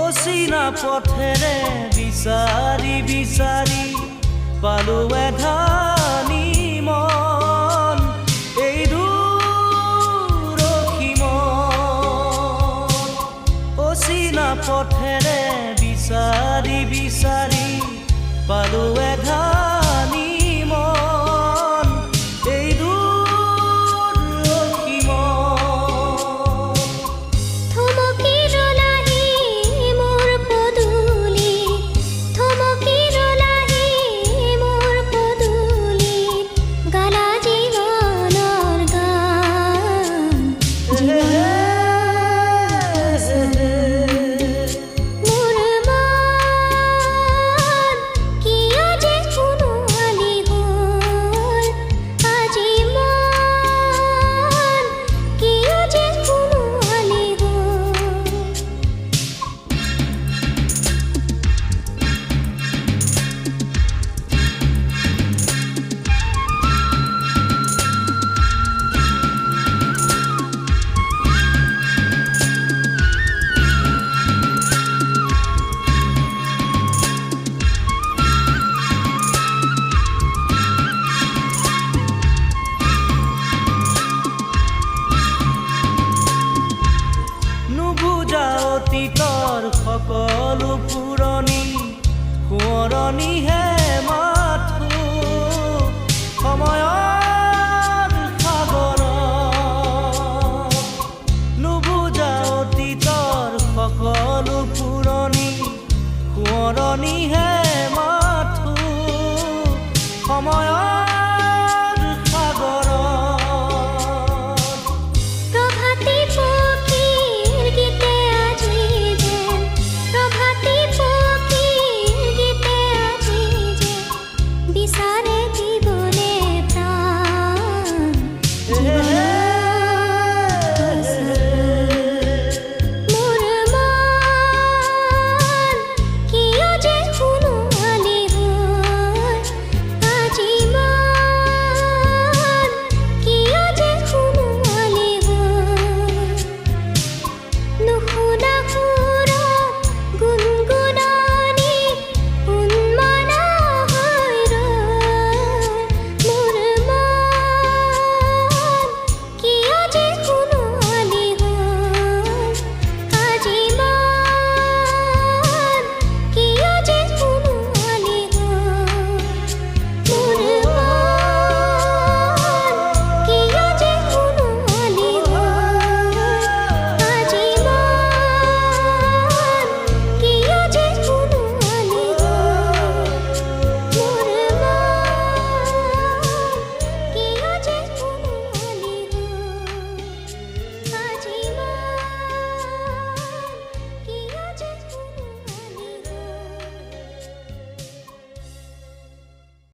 অচিনা পথেৰে বিচাৰি বিচাৰি পালো এধানি মন, এই দূৰ অসীমত। অচিনা পথেৰে বিচাৰি বিচাৰি পালো এধানি মন, এই দূৰ অসীমত। থমকি ৰলাহি মোৰ পদূলি, থমকি ৰলাহি মোৰ পদূলিত, গালা জীৱনৰ গান, জীৱনৰ মোৰ মন কিয় যে সোণোৱালী হ'ল আজি, মন কিয় যে সোণোৱালী হ'ল। নুবুজা অতীতৰ সকলো পুৰণি সোঁৱৰণিহে মাথো সময়ৰ সাগৰত। নুবুজা অতীতৰ সকলো পুৰণি সোঁৱৰণিহে